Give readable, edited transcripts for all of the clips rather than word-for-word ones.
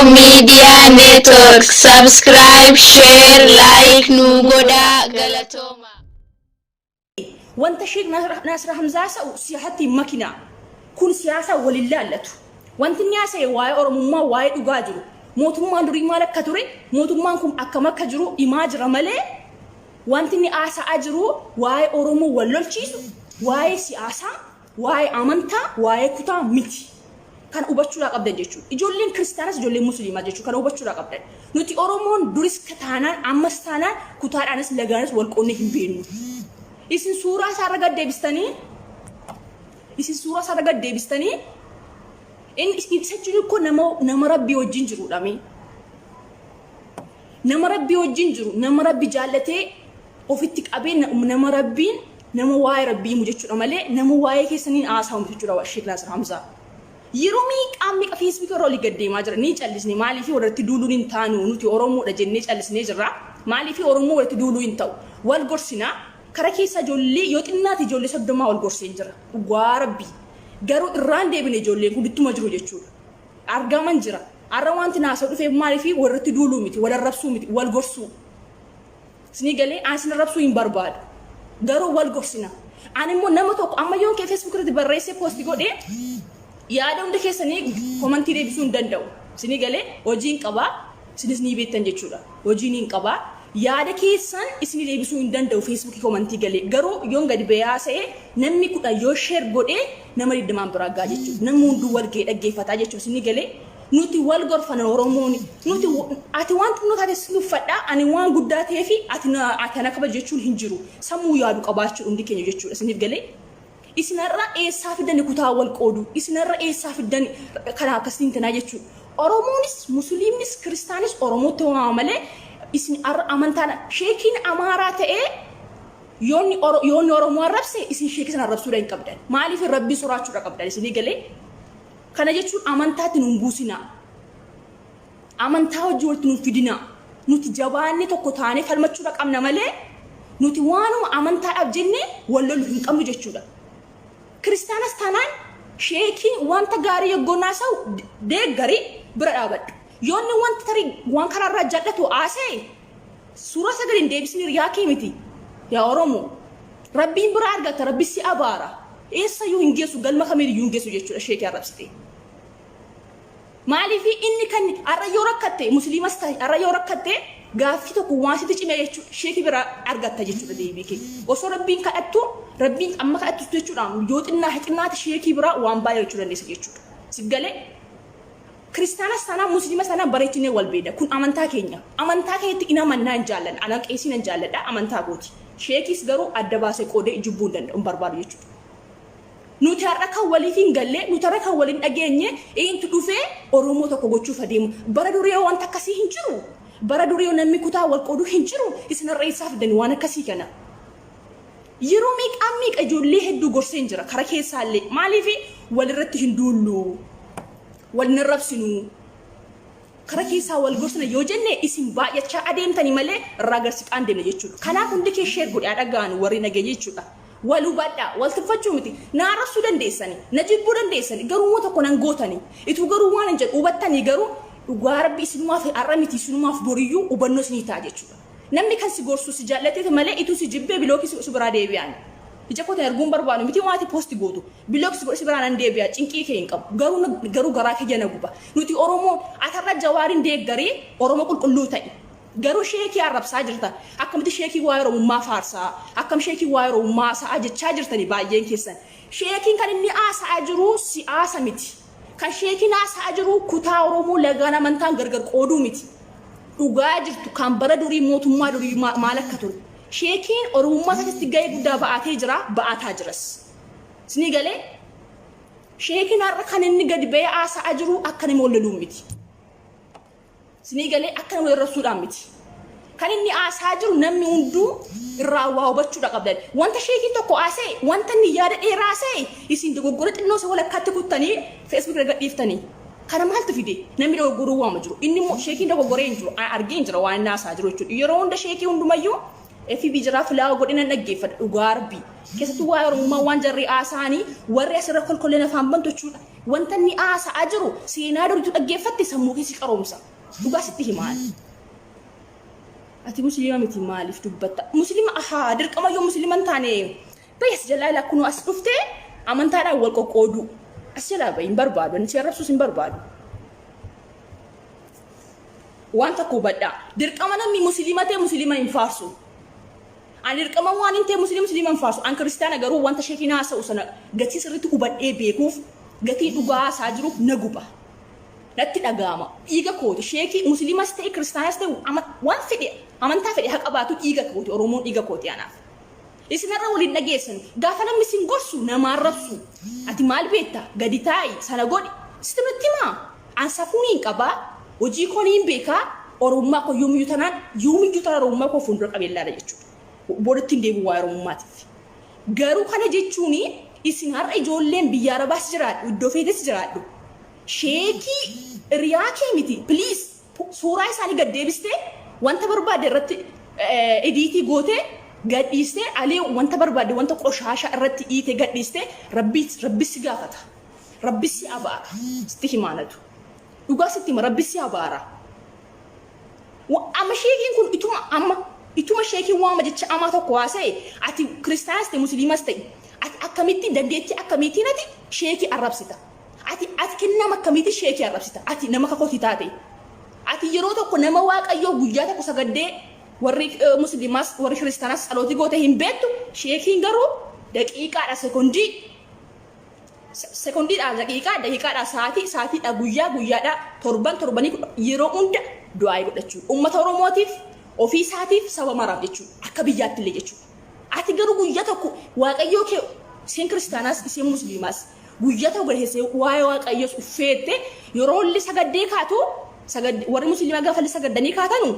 Media Network subscribe, share, like nu godhaa galatooma. Wanta Sheek Naasir Hamzaa haasa'u siyaasatti hin makinaa. Kun siyaasa wal hin laallatu. Wanti inni haasa'e waa'ee Oromummaa, waa'ee dhugaa jiru. Mootummaan durii maal akka ture, mootummaan kun akkam akka jiru himaa jira malee wanti inni haasa'aa jiru waa'ee Oromoo wal lolchiisu, waa'ee siyaasaa, waa'ee amantaa, waa'ee kutaa miti. Kana hubachuudhaa qabdan jechuudha. Ijoolleen kiristaanas ijoolleen musliimaa jechuudha. Kana hubachuudhaa qabdan. Nuti Oromoon duris taanaan ammas taanaan kutaadhaanis lagaanis wal qoonnee hin beeknu. Isin suuraa isaa irra gad deebistanii isin suuraa isaa irra gad deebistanii inni isa jechuun koo nama rabbii wajjin jirudha mee. Nama rabbii wajjin jiru, nama rabbi jaallatee ofitti qabee, nama rabbiin nama waa'ee rabbii himu jechuudha malee nama waa'ee keessaniin haasa'u jechuudha Sheek Naasir Hamzaa. Yeroo meeqaa meeqa Feesbuukii irra olii gad deemaa jira ni callisne. Maaliif walirratti duuluun hin taanu? Nuti Oromoodha jennee callisnee jirra. Maaliif Oromoo walitti duuluu hin ta'u? Wal gorsinaa kara keessaa ijoollee yoo xinnaate ijoollee 30 wal gorseen jira. Dhugaa rabbii. Garuu irraan deebine, ijoolleen kun ittuma jiru jechuudha. Argaman jira. Har'a wanti naasoo dhufeef maaliif walirratti duuluu miti, wal arrabsuu miti, wal gorsuu. Isinii galee, ani isin arrabsuu hin barbaadu. Garuu wal gorsina. Ani immoo nama tokko amma yoon kee Facebook irratti barreessee post godhee yaada hunda keessanii comment deebisuu hin danda'u. Isinii galee, hojiin qabaa, isinis ni beektan jechuudha. Hojiin hin qabaa. Yaada keessan isinii deebisuu hin danda'u Feesbuukii comment galee. Garuu yoon gadi bahee haasa'e namni 10 yoo share godhee nama 20n biraa ga'a jechuudha. Namni hunduu wal ga'ee dhaggeeffataa jechuudha. Isinii galee, nuti wal gorfana Oromoon. Nuti ati waan xinnoo taate si tuffadha, ani waan guddaa ta'ee fi ati ati ana kabaja jechuun hin jiru. Sammuu yaadu qabaachuu hundi keenya jechuudha. Isiniif galee. Isinarra eessaa fidani kutaa wal qoodu? Isinarra eessaa fidani kana akkasiin tanaa jechuudha? Oromoonis, Musliimnis, Kiristaanis Oromootti waamama malee isin amantaan sheekiin Amaaraa ta'ee yoonni Oromoo arrabse isin sheekii sana arrabsuudha hin qabdan. Maaliif? Rabbii sodaachuudha qabdan. Isinii galee, kana jechuun amantaatti nun buusinaa. Amantaa wajjin walitti nun fidinaa. Nuti jabaannee tokko taanee falmachuudha qabna malee nuti waanuma amantaadhaaf jennee wal lolu hin qabnu jechuudha. Kiristaanas taanaan sheekiin wanta gaarii yoggoo naasa'u deeggarii bira dhaabadhu. Yoonni wanta tarii waan karaarraa jal'atu haasa'e suuraa sagalee hin deebisin, hiriyaa kee miti. Yaa Oromoo, Rabbiin biraa argata, Rabbi si abaara. Eessayyuu hin geessu, galma kamiiyyuu hin geessu jechuudha sheekii arrabsite. Maaliif inni kan har'a yoo rakkatte, musliimas ta'e, har'a yoo rakkatte gaaffii tokko waan sitti cime jechuudha sheekii biraa argatta jechuudha deebii kee. Osoo Rabbiin kadhattu, Rabbiin amma kadhattu jechuudha, yoo xinnaa xinnaate sheekii biraa waan baay'ee jechuu dandeessa jechuudha. Sif galee, kiristaanas taanaan musliimas taanaan bareechinee wal beekna. Kun amantaa keenya. Amantaa keenyatti in amannaa hin jaallanna. Ana qeesii nan jaalladha amantaa kooti. Sheekiis garuu adda baasee qoodee jibbuu hin danda'u, hin barbaadu jechuudha. Nuti har'a kan waliif hin galle, nuti har'a kan waliin dhageenye, eenyutu dhufee Oromoo tokko gochuuf adeema? Bara durii wanta akkasii hin jiru. Bara durii namni kutaa wal qooduu hin jiru. Isin har'a eessaa fidani waan akkasii kana? Yeroo meeqaan meeqa ijoollee hedduu gorseen jira kara keessaallee. Maaliif walirratti hin duullu? Wal hin arrabsinu. Kara keessaa wal gorsina yoo jenne isin baay'achaa adeemtanii malee irraa garsiqaan deemna jechuudha. Kanaaf hundi kee share godhaa dhaga'an warri nageenya jechuudha. Wal hubadhaa, wal tuffachuu miti. Na arrabsuu dandeessani, na jibbuu dandeessani, garuu immoo tokko nan gootani. Ituu garuu waan hin jedhu hubattanii garuu dhugaa rabbi isinumaaf har'a miti, isinumaaf boriyyuu hubannoo isinii ta'a jechuudha. Namni kan si gorsu si jaallateeti malee ituu si jibbee block si biraa deebi'an. Ija kootiin arguun barbaadu miti waan ati post gootu. Block si godhe si biraa nan deebi'a, cinqii kee hin qabu. Garuu garaa kiyya na guba. Nuti Oromoo ati har'a Jawaariin deeggarii Oromoo qulqulluu ta'i. Garuu sheekii arrabsaa jirta. Akkamitti sheekii waa'ee Oromummaa faarsaa? Akkam sheekii waa'ee Oromummaa haasa'aa jechaa jirtani baay'een keessan. Sheekiin kan inni haasa'aa jiru siyaasa miti. Kan sheekiin haasa'aa jiru kutaa Oromoo lagaan amantaan gargar qooduu miti. Dhugaa jirtu kan bara durii mootummaa durii maal akka ture. Sheekiin Oromummaa keessatti gahee guddaa ba'atee jira, ba'ataa jiras. Isinii galee, sheekiin har'a kan inni gadi ba'ee haasa'aa jiru akka nama wal loluun miti. Isinii galee, akka nama arrabsuudhaan miti. Kan inni haasa'aa jiru namni hunduu irraa waa hubachuudha qabdan. Wanta sheekiin tokko haasa'e, wanta inni yaada dheeraa haasa'e, isin dogoggora xinnoo isa walakkaatti kuttanii Facebook irra gadhiiftanii. Kana maaltu fide? Namni dogoggoruu waama jiru. Inni immoo sheekiin dogoggoree hin jiru. Argee hin jira waan inni haasa'aa jiru jechuudha. Yeroo hunda sheekii hundumayyuu FB jiraa filaa godhee nan dhaggeeffadha dhugaa rabbii. Keessattuu waa'ee Oromummaa waan jarri haasa'anii warri asirra kolkolleen afaan bantu jechuudha. Wanta inni haasa'aa jiru seenaa duriitu dhaggeeffatte sammuu kee si qaroomsa. Dhugaa sitti himaan. Ati musliima miti, maaliif dubbatta? Musliima ahaa, dirqama yoo musliima hin taane bahi as jalaa. Ilaa, kunoo as dhuftee amantaadhaan wal qoqqooduu. As jalaa bahi, hin barbaadu. Ani si arrabsuus hin barbaadu. Waan tokko hubadhaa. Dirqama namni musliima ta'e musliima hin faarsu. Ani dirqama waan hin ta'e musliima musliima hin faarsu. An kiristaana, garuu wanta sheekiin haasa'u sana gatii sirriitti hubadhee beekuuf, gatii dhugaa haasaa jiruuf na guba. Natti dhaga'ama. Dhiiga kooti. Sheekii musliimas ta'e kiristaanas ta'e, waan fedhe amantaa fedhe haa qabaatu, dhiiga kooti. Oromoon dhiiga kooti anaaf. Isinarra waliin dhageessan. Gaafa namni isin gorsu namaan rabsu. Ati maal beekta? Gadi taa'i, sana godhi. Sitti nutti himaa. An safuu niin qabaa. Hojii koo niin beekaa. Oromummaa koo yoomiyyuu tanaan, yoomiyyuu tanaan Oromummaa koo fuuldura qabee ilaala jechuudha. Boodatti hin deebi'u waa'ee Oromummaatiif. Garuu kana jechuun isin har'a ijoolleen biyya Arabaas jiraadhu, iddoo feetes jiraadhu. Sheekii hiriyaa kee miti. Please, suuraa isaanii gad deebistee wanta barbaadde irratti edit gootee gadhiistee, alee wanta barbaadde wanta qoshaashaa irratti dhiitee gadhiistee, rabbi rabbi si gaafata. Rabbi si abaara. Sitti himaanatu. Dhugaa sitti hima, rabbi si abaara. Amma sheekiin kun ituma amma ituma sheekiin waama jecha amaa tokko haasa'e, ati kiristaanas ta'e musliimas ta'e, ati akkamitti, dandeettii akkamiitiin ati sheekii arrabsita? Ati kennama akkamiitiin sheekii arrabsita? Ati nama kakootii taate. Ati yeroo tokko nama Waaqayyoo guyyaa tokko sagaddee, warri musliimaas warri kiristaanaas tsalootii goote hin beektu. Sheekiin garuu daqiiqaadha, sekondii sekondiidha, daqiiqaa daqiiqaadha, sa'aatii sa'aatiidha, guyyaa guyyaadha, torban torbanii, yeroo hunda du'aa godhachuu uummata Oromootiif, ofii isaatiif, saba maraaf jechuudha, akka biyyaatti illee jechuudha. Ati garuu guyyaa tokko Waaqayyoo kee, isheen kiristaanaas isheen musliimaas, guyyaa tokko gad waa'ee Waaqayyoos uffeette yeroo illee sagaddee kaatu, warri musliimaa gaafa illee sagaddanii kaatanu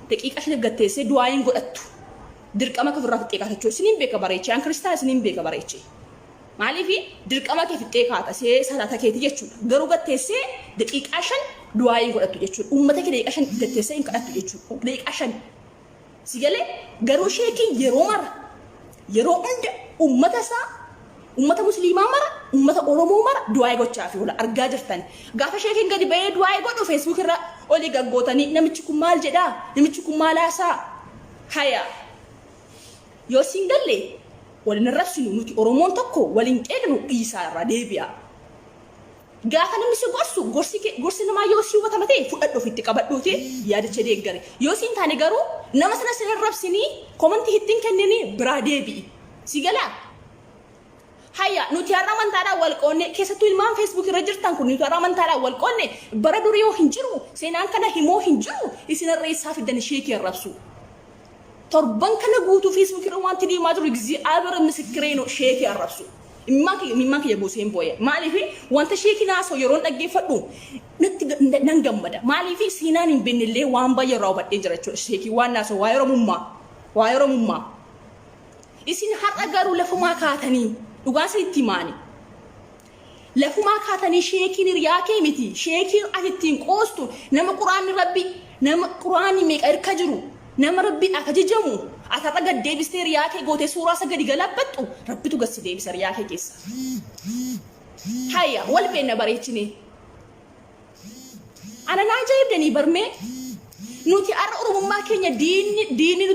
daqiiqaa 5 gatteessee du'aa hin godhattu. Dirqama akka ofirraa fixxee kaata jechuudha. Isiniin beeka bareechee, an kiristaana, isiniin beeka bareechee. Maaliif dirqama kee fixxee kaata see salaata keeti jechuudha. Garuu gatteessee daqiiqaa 5 du'aa hin godhattu jechuudha. Uummata kee daqiiqaa 5 gatteessee hin kadhattu jechuudha. Daqiiqaa 5. Si galee? Garuu sheekiin yeroo mara, yeroo hunda uummata isaa, uummata musliimaa mara, uummata Oromoo mara du'aa gochaa fi oola argaa jirtan. Gaafa sheekiin gadi ba'ee du'aa godhu Facebook irra olii gaggootanii, namichi kun maal jedhaa? Namichi kun maal haasaa? Haya. Yoo siin galle waliin arrabsinu, nuti Oromoon tokko waliin qeeqnu dhiisaa, irraa deebi'a. Gaafa namni si gorsu, gorsi gorsi namaa yoo si hubatama ta'e fudhadhu, ofitti qabadhuuti yaadicha deeggare. Yoo siin taane garuu nama sana sin arrabsinii, comment ittiin kenninii biraa deebi'i. Si galaa? Hayya, nuti har'a amantaadhaan wal qoonne, keessattuu ilmaan Facebook irra jirtan kun, nuti har'a amantaadhaan wal qoonne, bara durii yoo hin jiru, seenaan kana himoo hin jiru, isin har'a eessaa fiddan sheekii arrabsu? Torban kana guutuu Facebook irra wanti deemaa jiru እግዚአብሔር ምስክሬ ነው, sheekii arrabsu. Imimmaan kiyya buuseen boo'e. Maaliif? Wanta sheekiin haasa'u yeroon dhaggeeffadhu natti nan gammada. Maaliif? Seenaan hin beekne illee waan baay'ee irraa hubadhee jira jechuudha. Sheekii waan haasa'u waa'ee Oromummaa. Waa'ee Oromummaa. Isin har'a garuu lafumaa kaatanii, dhugaa isinitti himaani. Lafumaa kaatanii sheekiin hiriyaa kee miti. Sheekiin ati ittiin qoostu nama quraanni rabbi, nama quraanni meeqa hirka jiru, nama rabbiidhaaf ajajamu, ati har'a gad deebistee hiriyaa kee gootee suuraa isa gadi galabbattu, rabbitu gad si deebisa hiriyaa kee keessa. Hayya, wal beenna bareechine. Ana naa ajaa'ibdanii barmee, nuti har'a Oromummaa keenya diinni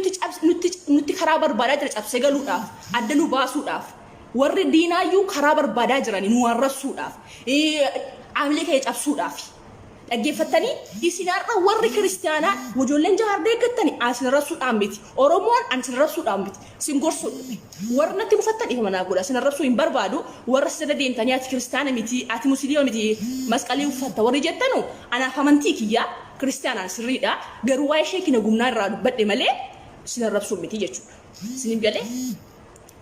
nutti karaa barbaadaa jira cabsee galuudhaaf, adda nu baasuudhaaf. Warri diinaayyuu karaa barbaadaa jiranii nu arrabsuudhaaf, aamilee keenya cabsuudhaaf. Dhaggeeffattanii, isin har'a warri kiristaanaa ijoolleen Jawaar deeggattanii, ani isin arrabsuudhaan miti. Oromoon ani isin arrabsuudhaan miti. Isin gorsuudha. Warri natti mufattan dhiifama naa godha. Isin arrabsuu hin barbaadu. Warra sirra deemtanii ati kiristaana miti, ati musliima miti, masqalii uffatta warri jettanu, anaaf amantii kiyya kiristaanaan sirriidha. Garuu waa'ee sheekina gumnaa irraa dubbadhe malee isin arrabsuu miti jechuudha. Isiniif galee?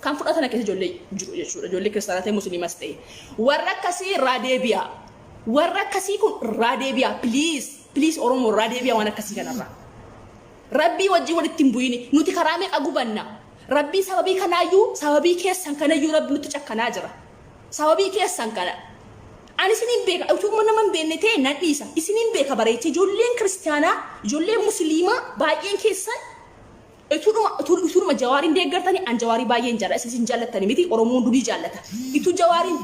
Kan fudhatan keessa ijoollee jiru jechuudha. Ijoollee kiristaanaa ta'e musliimas ta'e. Warra akkasii irraa deebi'a. Warra akkasii kun irraa deebi'a. Please, please, Oromoo irraa deebi'a waan akkasii kanarraa. Rabbii wajjin walitti hin bu'ini. Nuti karaa meeqa gubanna? Rabbii sababii kanaayyuu, sababii keessan kanayyuu rabbi nutti cakkanaa jira. Sababii keessan kana. Ani isiniin beeka, utuu nama hin beekne ta'e nan dhiisa. Isiniin beeka bareechee, ijoolleen kiristaanaa, ijoolleen musliimaa baay'een keessan utuudhuma Jawaariin deeggartanii, an Jawaarii baay'een jaalladha. Isin jaallattani miti, Oromoon durii jaallata. Ituu Jawaariin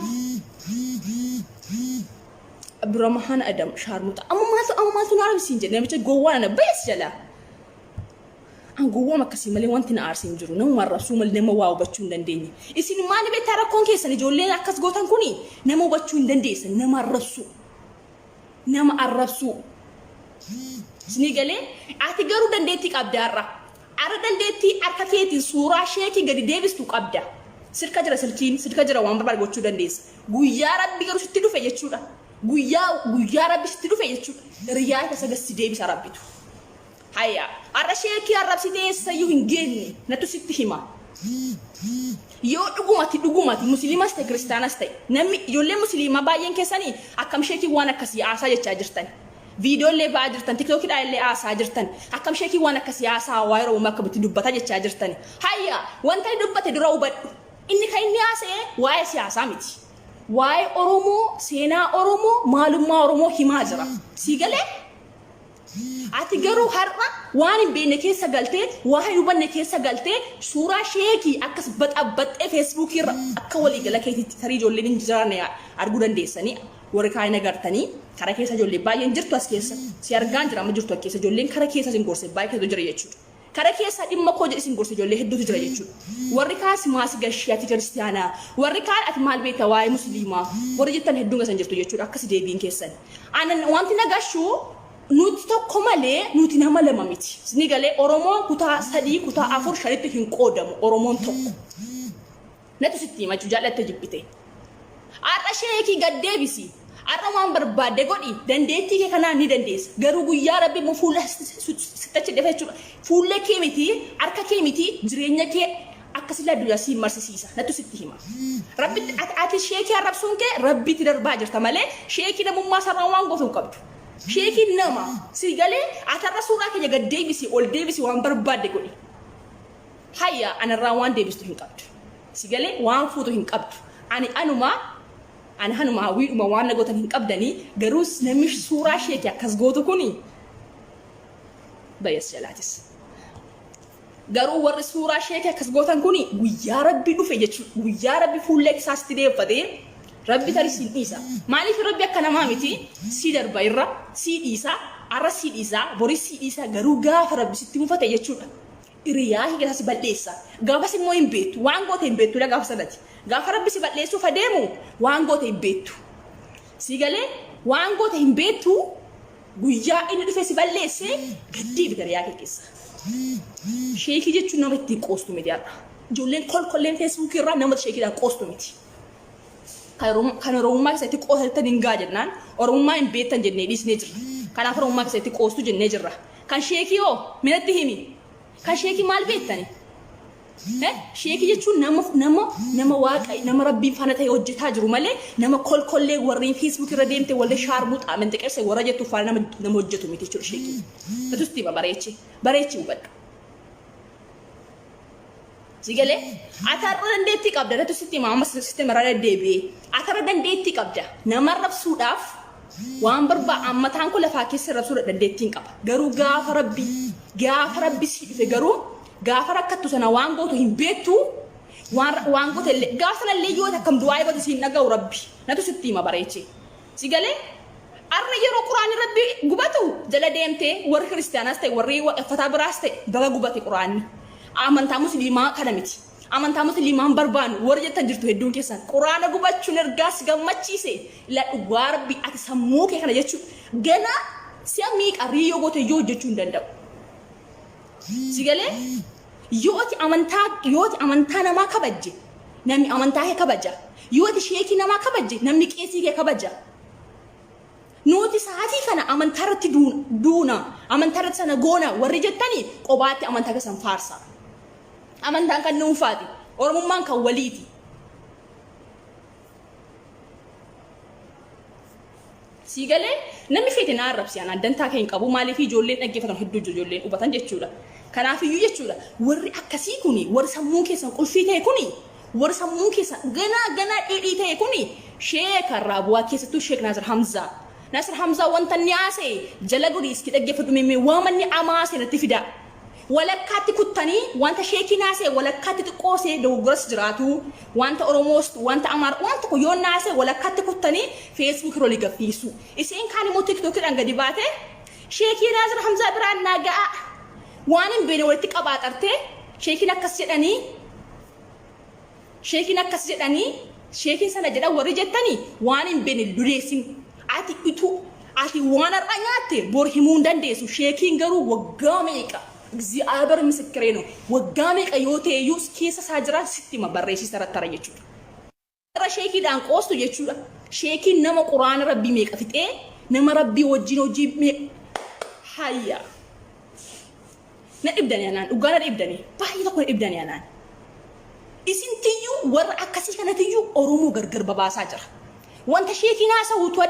Abdurrahman Adam shaarmuxa. Amma maaltu amma maaltu na arabsiin jedhe namicha gowwaa nana bayas jalaa. An gowwaam akkasii malee wanti na aarse hin jiru. Namuma arrabsuu malee nama waa hubachuu hin dandeenye. Isin maali beektaa rakkoon keessan ijoolleen akkas gootan kuni nama hubachuu hin dandeessan nama arrabsuu. Nama arrabsuu. Isinii galee ati garuu dandeettii qabda har'a. Har'a dandeettii harka keetiin suuraa sheekii gadi deebistu qabda. Sirka jira silkiin sirka jira waan barbaade gochuu dandeessa. Guyyaa rabbi garuu sitti dhufe jechuudha. Guyyaa guyyaa rabbi sitti dhufe jechuudha. Riyaa isa gad si deebisa rabbitu. Haya har'a sheekii arrabsitee eessayyuu hin geenne natu sitti hima. Yoo dhugumati dhugumati musliimas ta'e kiristaanas ta'e namni ijoollee musliimaa baay'een keessanii akkam sheekii waan akkasii haasaa jechaa jirtan. Viidiyoo illee ba'aa jirtan tiktookiidhaa illee haasaa jirtan akkam sheekii waan akkasii haasaa waa'ee Oromummaa akkamitti dubbata jechaa jirtan. Hayya wanta inni dubbate dura hubadhu. Inni kan inni haasa'e waa'ee siyaasaa miti. Waa'ee Oromoo seenaa Oromoo maalummaa Oromoo himaa jira. Sii galee? Ati garuu har'a waan hin beekne keessa galtee, waa hin hubanne keessa galtee, suuraa sheekii akkas baxabbaxxee feesbuukii irra akka waliigala keetiitti tarii ijoolleen hin jiraanne arguu dandeessanii warri kaan hin agartanii kara keessa ijoollee baay'een jirtu as keessa si argaan jira amma jirtu as keessa ijoolleen kara keessa isin gorse baay'ee keessa jira jechuudha. Kara keessaa dhimma koo jedhe isin gorse ijoollee hedduutu jira jechuudha. Warri kaan si maasi gashii ati kiristiyaanaa warri kaan ati maal beekta waa'ee musliimaa warri jettan hedduun keessan jirtu jechuudha akkasi deebiin keessan. Anan wanti na gashu nuti tokko malee nuti nama lama miti. Isinii galee Oromoon kutaa sadii kutaa afur shanitti hin qoodamu Oromoon tokko. Natu sitti hima jechuudha jaallatte jibbite. Har'a sheekii gad deebisi. Har'a waan barbaadde godhi. Dandeettii kee kanaan ni dandeessa. Garuu guyyaa rabbi immoo fuula sitti achi dhufe jechuudha. Fuula kee miti, harka kee miti, jireenya kee akka sila addunyaa si marsisiisa. Natu sitti hima. Rabbitti ati ati sheekii arrabsuun kee rabbitti darbaa jirta malee sheekii namummaa sarara waan gootu hin qabdu. Sheekiin nama si galee ati har'a suuraa keenya gad deebisi ol deebisi waan barbaadde godhi. Hayya anarraa waan deebistu hin qabdu. Si galee waan fuutu hin qabdu. Ani anuma ani hanuma hawwiidhuma waan na gootan hin qabdanii garuu namni suuraa sheekii akkas gootu kuni bayas jalaatis. Garuu warri suuraa sheekii akkas gootan kuni guyyaa rabbi dhufe jechuudha. Guyyaa rabbi fuullee isaa sitti deeffatee rabbi tarii siin dhiisa. Maaliif rabbi akka namaa miti si darba irra si dhiisa arra si dhiisa boris si dhiisa garuu gaafa rabbi sitti mufate jechuudha. Hiriyaa kee keessaa si bal'eessa. Gaafas immoo hin beektu. Waan goote hin beektu gaafa sanati. Gaafa rabbi si bal'eessuuf adeemu waan goote hin beektu. Si galee waan goote hin beektu guyyaa inni dhufee si bal'eesse gaddii bita hiriyaa kee keessa. Sheekii jechuun nama ittiin qoostu miti har'a. Ijoolleen kolkolleen feesbuukii irraa nama sheekiidhaan qoostu miti. Kan Oromummaa keessatti qoosattan hin gaa jennaan Oromummaa hin beektan jennee dhiisnee jirra. Kanaaf Oromummaa keessatti qoostu jennee jirra. Kan sheekii hoo minatti himi. Kan sheekii maal beektani? Sheekii jechuun nama nama nama waaqa nama rabbiin faana ta'e hojjetaa jiru malee nama kolkollee warreen Facebook irra deemte warra shaarmuxaa menteqerse warra jettu faana nama nama hojjetu miti jechuudha sheekiin. Natusti hima bareechi bareechi hubadhu. Si galee ati har'a dandeettii qabda natu sitti hima amma sitti hima irra deddeebi'ee ati har'a dandeettii qabda nama arrabsuudhaaf waan barbaa ammataan koo lafaa keessa arrabsuudha dandeettiin qaba garuu gaafa rabbi gaafa rabbi si dhufe garuu gaafa rakkattu sana waan gootu hin beektu waan waan goote illee gaafa sana illee yoo akkam du'aa goote siin dhaga'u rabbi natu sitti hima bareechee Si galee? Arra yeroo quraanni rabbi gubatu jala deemtee warri kiristiyaanaas ta'e warri waaqeffataa biraas ta'e baga gubate quraanni. Amantaa musliimaa kana miti. Amantaa musliimaa hin barbaannu warri jettan jirtu hedduun keessan. Quraana gubachuun ergaa si gammachiise ila dhugaa rabbi ati sammuu kee kana jechuun ganaa si'a meeqa riiyoo goote iyyuu hojjechuu hin danda'u. Si galee? Yoo ati amantaa yoo ati amantaa namaa kabajje namni amantaa kee kabaja. Yoo ati sheekii namaa kabajje namni qeesii kee kabaja. Nuti sa'aatii kana amantaa irratti duuna amantaa irratti sana goona warri jettanii qobaatti amantaa keessan faarsa. Amantaan kan dhuunfaati. Oromummaan kan waliiti. Sii galee namni feete na arrabsi anaan dantaa kee hin qabu maaliif ijoolleen dhaggeeffatan hedduu jiru ijoolleen hubatan jechuudha. Kanaafiyyuu jechuudha warri akkasii kuni warri sammuun keessan qulfii ta'e kuni warri sammuun keessan ganaa ganaa dheedhii ta'e kuni sheeka irraa bu'aa keessattuu sheek Naasir Hamzaa. Naasir Hamzaa wanta inni haasa'e jala godhi iski dhaggeeffadhu meemmee waama inni amaase natti fidaa. Walakkaatti kuttanii wanta sheekiin haasa'e walakkaatti xiqqoosee dogoggoras jiraatu, wanta Oromoos, wanta Amaara, waan tokko yoo naasa'e walakkaatti kuttanii Facebook irra olii gaffiisu. Isheen kaan immoo TikTokiidhaan gadi baate sheekii Naazir Hamzaa biraan naa ga'a. Waan hin beekne walitti qabaaxartee sheekiin akkas jedhanii, sheekiin akkas jedhanii, sheekiin sana jedhan warri jettanii waan hin beekne dudeessin. Ati utuu ati waan har'a nyaatte bor himuu hin dandeessu. Sheekiin garuu waggaa meeqa, እግዚአብሔር ምስክሬ ነው, waggaa meeqa yoo ta'e iyyuu keessa isaa jira, sitti hima, barreessisa irratti tara jechuudha. Irra sheekiidhaan qoostu jechuudha. Sheekiin nama quraana rabbii meeqa fixee, nama rabbii wajjin hojii meeqa hayya. Na dhibdanii anaan, dhugaa na dhibdanii, baay'ee tokko na dhibdanii anaan. Isintiyyuu warra akkasii kanatiyyuu Oromoo gargar babaasaa jira. Wanta sheekiin haasa'u utuu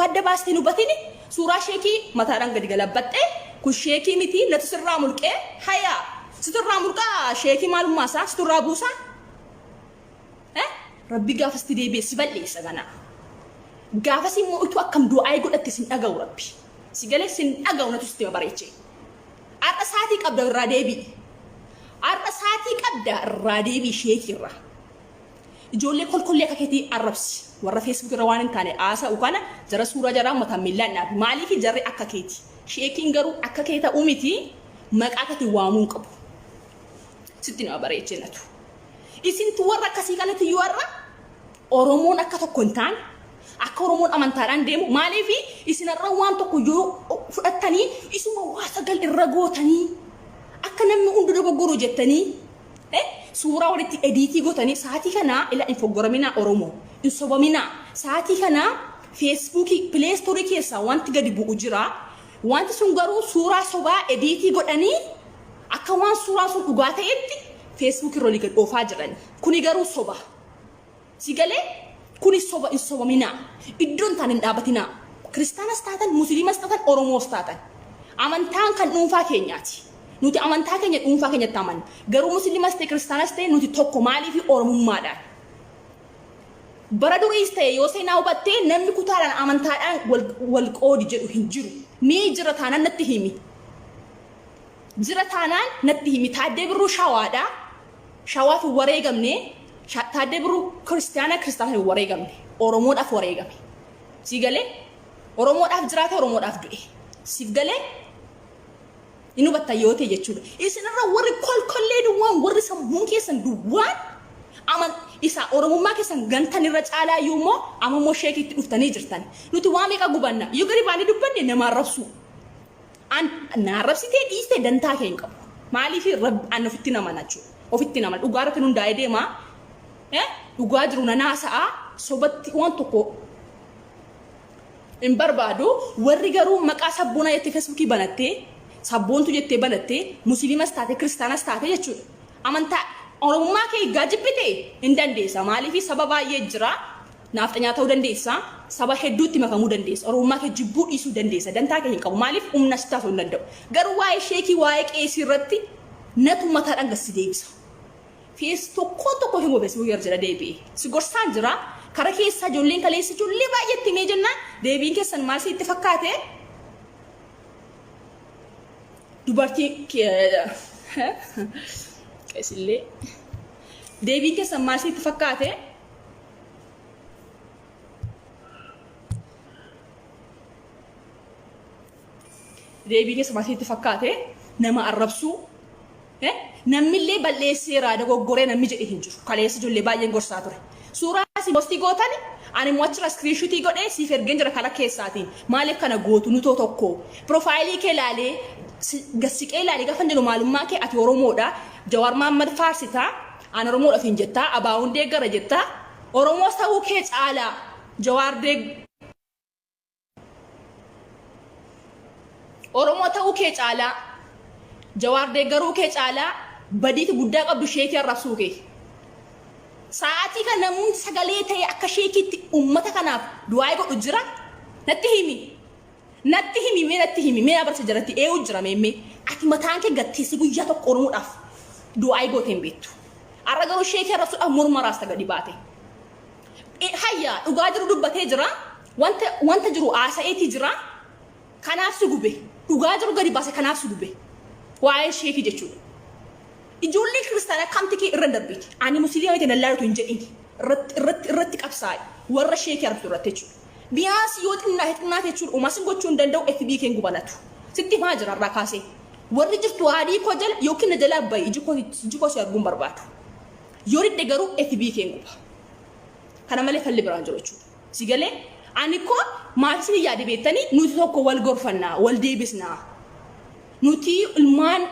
adda baastee hin hubatini suuraa sheekii mataadhaan gadi galabbattee kun sheekii miti, natu sirraa mulqee hayaa siturraa mulqaa, sheekii maalummaa isaa siturraa buusaa. Rabbi gaafas itti deebi'e si balleessa ganaa. Gaafas immoo utuu akkam du'aayii godhatte sin dhaga'u Rabbi. Si galee sin dhaga'u, natu sitti bareechee. Har'a saatii qabda, irraa deebi'i. Har'a saatii qabda, irraa deebi'i sheekii irraa. Ijoollee kolkollee akka keetii arrabsi. Warra Facebook irra waan hin taane haasa'u kana jara suuraa jaraa mataan miillaan dhaabi. Maaliif jarri akka keeti? Sheekiin garuu akka kee ta'uu miti, maqaa keetiin waamuu hin qabu. Sitti nama bareechee natu. Isintu warra akkasii kanatti iyyuu har'a Oromoon akka tokko hin taane, akka Oromoon amantaadhaan deemu, maaliif isin har'a waan tokko yoo fudhattanii isuma waa sagal irra gootanii akka namni hundi dogoggoru jettanii suuraa walitti ediitii gootanii sa'aatii kanaa ila hin foggoraminaa Oromoo, hin sobaminaa. Sa'aatii kanaa Feesbuukii pileestoorii keessaa wanti gadi bu'u jira. Wanti sun garuu suuraa sobaa ediitii godhanii akka waan suuraan sun dhugaa ta'etti Facebook irra olii gad oofaa jiran. Kuni garuu soba. Si galee, kuni soba, hin sobaminaa. Iddoo hin taane hin dhaabatinaa. Kiristaanas taatan, Musliimas taatan, Oromoos taatan. Amantaan kan dhuunfaa keenyaati. Nuti amantaa keenya dhuunfaa keenyatti amanna. Garuu Musliimas ta'e Kiristaanas ta'e nuti tokko, maaliif Oromummaadhaan. Bara duriis ta'e yoo seenaa hubattee namni kutaadhaan amantaadhaan wal qoodi jedhu hin jiru. Mee jira taanaan natti himi. Jira taanaan natti himi. Taaddee Birruu Shawaadha. Shawaaf hin wareegamne. Taaddee Birruu Kiristaana, Kiristaana hin wareegamne. Oromoodhaaf wareegame. Sii galee? Oromoodhaaf jiraate, Oromoodhaaf du'e. Siif galee? Inni hubatta yoo ta'e jechuudha. Isinirra warri kolkollee duwwaan, warri sammuun keessan duwwaan aman isa Oromummaa keessan gantan irra caalaa iyyuu immoo amma immoo sheekiitti dhuftanii jirtan. Nuti waa meeqa gubanna? Yoo gadi baanee dubbanne nama arrabsu. An na arrabsitee dhiistee dantaa kee hin qabu. Maaliif rabbi an ofitti namana jechuudha. Ofitti namana. Dhugaa irratti hundaa'ee deema. Dhugaa jiru nan haasa'a. Sobatti waan tokko hin barbaadu. Warri garuu maqaa sabboonaa jettee Feesbuukii banattee, sabboontuu jettee banattee, Musliimas taate Kiristaanas taate jechuudha. Amantaa Oromummaa kee eeggaa jibbite hin dandeessa. Maaliif saba baay'ee jira. Naafxanyaa ta'uu dandeessa. Saba hedduutti makamuu dandeessa. Oromummaa kee jibbuu dhiisuu dandeessa. Dantaa kee hin qabu. Maaliif humna si taasisuu hin danda'u. Garuu waa'ee sheekii, waa'ee qeesii irratti natu mataadhaan gad si deebisa. Fees tokkoon tokko hin Feesbuukii irra jira deebi'e. Si gorsaan jira. Kara keessaa ijoolleen kaleessa ijoollee baay'eetti himee jennaan deebiin keessan maal sitti fakkaate? Dubartii qeesillee deebiin keessan maal sitti fakkaate? Deebiin keessan maal sitti fakkaate? Nama arrabsuu. Namnillee balleesseera, dogoggoree namni jedhe hin jiru. Kaleessa ijoollee baay'een gorsaa ture. Suuraa isin postii gootani ani immoo achirra iskiriinshuutii godhee siif ergeen jira kara keessaatiin. Maaliif kana gootu, nutoo tokko? Piroofaayilii kee ilaalee, gassiqee ilaalee gaafa jedhu maalummaa kee, ati Oromoodha. Jawaar Mahaammad faarsitaa. Ani Oromoodha ofiin jettaa. Abaa'uun deeggara jettaa. Oromoos ta'uu kee caalaa Jawaar deeg Oromoo ta'uu kee caalaa, Jawaar deeggaruu kee caalaa badiiti guddaa qabdu sheekii arrabsuu kee. Sa'aatii kan namni sagalee ta'e akka sheekiitti uummata kanaaf du'aa godhu jira? Natti himi. Natti himi, mee natti himi, mee abarsa jalatti eewu jira meemmee. Ati mataan kee gatteessi guyyaa tokko Oromoodhaaf du'aa goote hin beektu. Har'a garuu sheekii arrabsuudhaaf morma raasta gadi baate. Hayya, dhugaa jiru dubbatee jira. Wanta jiru haasa'eetii jira. Kanaaf si gube. Dhugaa jiru gadi baase, kanaaf si gube. Waa'ee sheekii jechuudha. Ijoollee kiristaanaa kamti kee irra darbiti. Ani musliima miti lallaalutu hin jedhin. Irratti irratti irratti qabsaa'i. Warra sheekii argatu irratti jechuudha. Biyaas yoo xinnaate xinnaate jechuudha. Uumaa sin gochuu hin danda'u FB keen gubanatu. Sitti himaa jira irraa kaasee. Warri jirtu haadhii koo jala yookiin na jalaa bahi iji koo si arguun barbaadu. Yoo didde garuu FB keen guba. Kana malee falli biraan jiru jechuudha. Si galee ani koo maaf isin yaade beektanii nuti tokko wal gorfannaa wal deebisnaa. Nuti ilmaan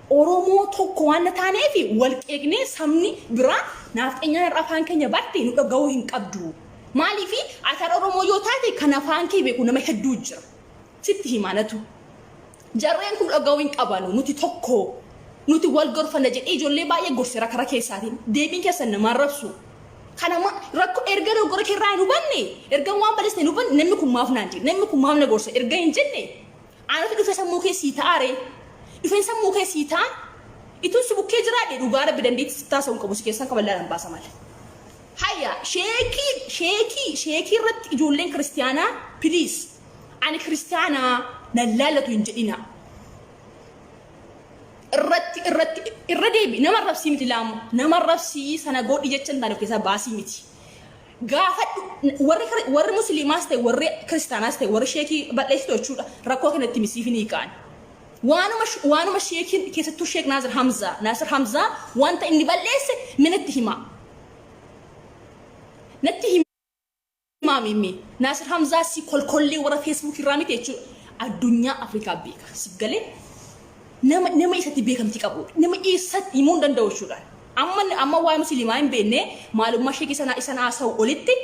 Oromoo tokko waan taaneef wal qeeqnee sabni biraa naafxeenyaan irra afaan keenya barte nu dhaga'uu hin qabdu. Maaliif ati har'a Oromoo yoo taate kan afaan kee beeku nama hedduu jira. Sitti himaanatu. Jarreen kun dhaga'uu hin qabanu nuti tokko. Nuti wal gorfanna jedhee ijoollee baay'ee gorseera karaa keessaatiin. Deebiin keessan nama arrabsu. Kanama rakkoo erga dogoggora keerraa hin hubanne erga waan balleessite hin hubanne namni kun maaf naan jedhe namni kun maaf na gorsa erga hin jenne anatu dhufe sammuu kee sii ta'aa ree dhufeen sammuu kee sii ta'a ituun si bukkee jiraadhe dhugaa rabbi dandeetti si taasa'uu hin qabu si keessan kaballaan baasa malee. Hayya sheekii sheekii sheekii irratti ijoolleen kiristiyaanaa please ani kiristiyaanaa nan laallatu hin jedhina. Irratti irratti irra deebi nama arrabsii miti laamu nama arrabsii sana godhi jecha hin taane of keessaa baasii miti. Gaafadhu warri warri musliimaas ta'e warri kiristaanaas ta'e warri sheekii bal'eessitu jechuudha rakkoo kanatti misiif ni hiikaan. Waanuma waanuma sheekiin keessattuu sheek Naasir Hamzaa Naasir Hamzaa wanta inni bal'eesse minatti himaa. Natti himaa mimmi. Naasir Hamzaa si kolkollee warra Facebook irraa miti jechuudha. Addunyaa Afrikaa beeka. Si galee nama nama isatti beekamtii qabudha. Nama eessatti himuu hin danda'u jechuudha. Amma amma waa'ee musliimaa hin beekne maalummaa sheekii sanaa isan haasa'u olitti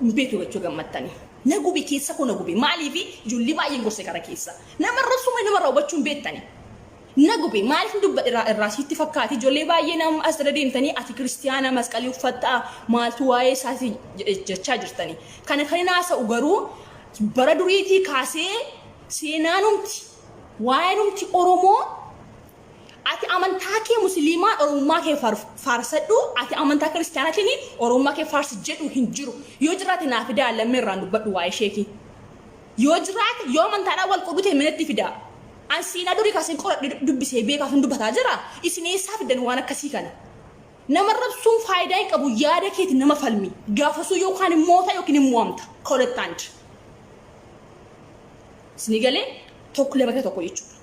hin beektu jechuu gammattanii. Na gube keessa koo na gube. Maaliif ijoollee baay'een gorse kara keessa. Nama arrabsuu malee namarraa hubachuu hin beektani. Na gube maaliif dubbadhe irraa irraa sitti fakkaate ijoollee baay'ee nama as jala deemtanii ati kiristiyaana masqalii uffattaa maaltu waa'ee isaati jechaa jirtanii. Kana kan hin haasa'u garuu bara duriitii kaasee seenaanumti waa'eenumti Oromoo ati amantaa kee musliimaa Oromummaa kee faarsadhu ati amantaa kiristiyaanaatiin Oromummaa kee faarsi jedhu hin jiru. Yoo jiraate naa fidaa lammii irraan dubbadhu waa'ee sheekii. Yoo jiraate yoo amantaadhaan wal qooduu ta'e manatti fidaa. An seenaa durii kaaseen qoradhe dubbisee beekaaf hin dubbataa jira. Isin eessaa fiddan waan akkasii kana? Nama rabsuun faayidaa hin qabu yaada keeti nama falmi. Gaafasuu yookaan hin moota yookiin hin mo'amta. Kolettaand. Isinii galee tokko lama tokko jechuudha.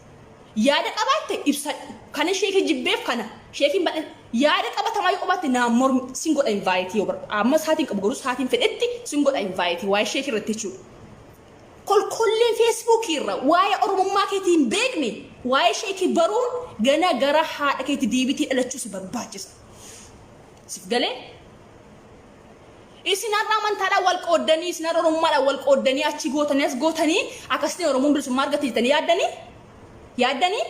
Yaada qabaatte ibsadhu. Kana sheekii jibbeef kana. Sheekiin badhe yaada qabatamaa yoo qabaatte naa mormi sin godha invite yoo barbaade. Amma saatiin qabu garuu saatiin fedhetti sin godha invite waa'ee sheekii irratti jechuudha. Kolkolleen feesbuukii irra waa'ee oromummaa keetii hin beekne waa'ee sheekii baruun gana gara haadha keetti deebitee dhalachuu si barbaachisa. Sif galee? Isin har'a amantaadhaan wal qooddanii, isin har'a oromummaadhaan wal qooddanii achi gootanii as gootanii akkasitti Oromoon bilisummaa argatte jettanii yaaddanii? Yaaddanii?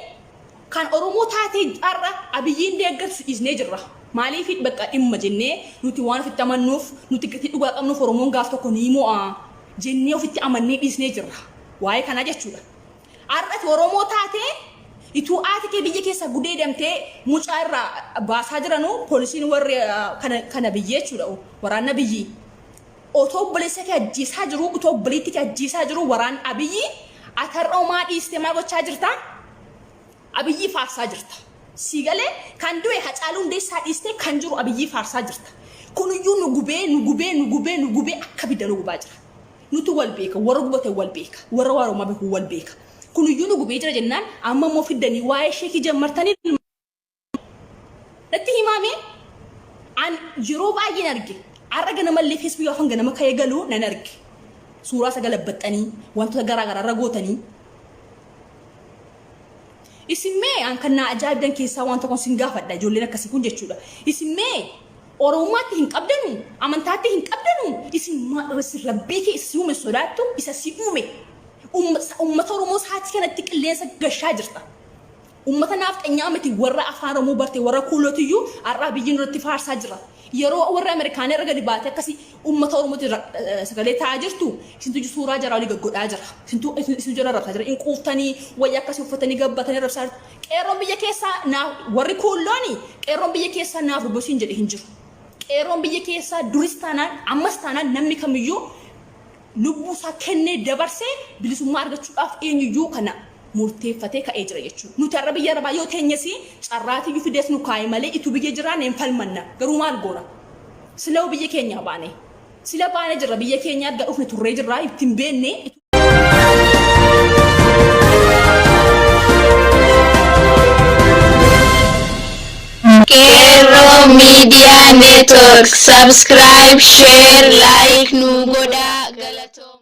Kan Oromoo taatee har'a Abiyyiin deeggarsu dhiisnee jirra. Maaliif bakka dhimma jennee nuti waan ofitti amannuuf nuti gatii dhugaa qabnuuf Oromoon gaaf tokko ni mo'a jennee ofitti amannee dhiisnee jirra. Waa'ee kanaa jechuudha. Har'ati Oromoo taatee ituu haati kee biyya keessa gudeedamtee mucaa irraa baasaa jiranuu poolisiin warri kana kana biyyee jechuudha waraanna biyyi. Otoo obboleessa kee ajjeesaa jiruu otoo obboleetti kee ajjeesaa jiruu waraan Abiyyi ati har'a homaa dhiistee maal gochaa jirta? Abiyyi faarsaa jirta. Sii galee kan du'e Hacaaluu Hundeessaa dhiistee kan jiru Abiyyi faarsaa jirta. Kunuyyuu nu gubee nu gubee nu gubee nu gubee akka bidda nu gubaa jira. Nutu wal beeka warra gubate wal beeka warra waa Oromoo beeku wal beeka. Kunuyyuu nu gubee jira jennaan amma immoo fiddanii waa'ee sheekii jammartanii natti himaame an yeroo baay'een arge har'a ganamallee feesbuukii afaan ganama ka'ee galuu nan arge. Suuraa isa galabbaxxanii wantoota garaa garaa irra gootanii. Isin mee an kan naa ajaa'ibdan keessaa waan tokko sin gaafadha ijoolleen akkasii kun jechuudha. Isin mee Oromummaatti hin qabdanu amantaatti hin qabdanu isin rabbii kee isa si uume sodaattu isa si uume uummata Oromoo sa'aatii kanatti qilleensa gashaa jirta. Uummata naafxanyaa miti warra afaan Oromoo barte warra kuulotiyyuu har'aa biyyi nurratti faarsaa jira. Yeroo warra Ameerikaanii irra gadi baatee akkasii uummata Oromooti sagalee ta'aa jirtu isintu suuraa jaraa olii gaggodhaa jira. Isintu isintu jara rabsaa jira. In quuftanii wayya akkasii uffatanii gabbatanii rabsaa jirtu. Qeerroon biyya keessaa naaf warri kuullooni qeerroon biyya keessaa naaf dubbisiin jedhe hin jiru. Qeerroon biyya keessaa duris taanaan ammas taanaan namni kamiyyuu lubbuu isaa kennee dabarsee bilisummaa argachuudhaaf eenyuyyuu kana murteeffatee ka'ee jira jechuudha. Nuti har'a biyya arabaa yoo teenyes carraatiyyuu fidees nu kaa'e malee ituu biyya jiraanne hin falmanna. Garuu maal goona? Sila'uu biyya keenyaa baane. Sila baane jirra biyya keenyaa erga dhufne turree jirra ittiin beenne. Qeerroo Media Network subscribe, share, like nu godhaa galatooma.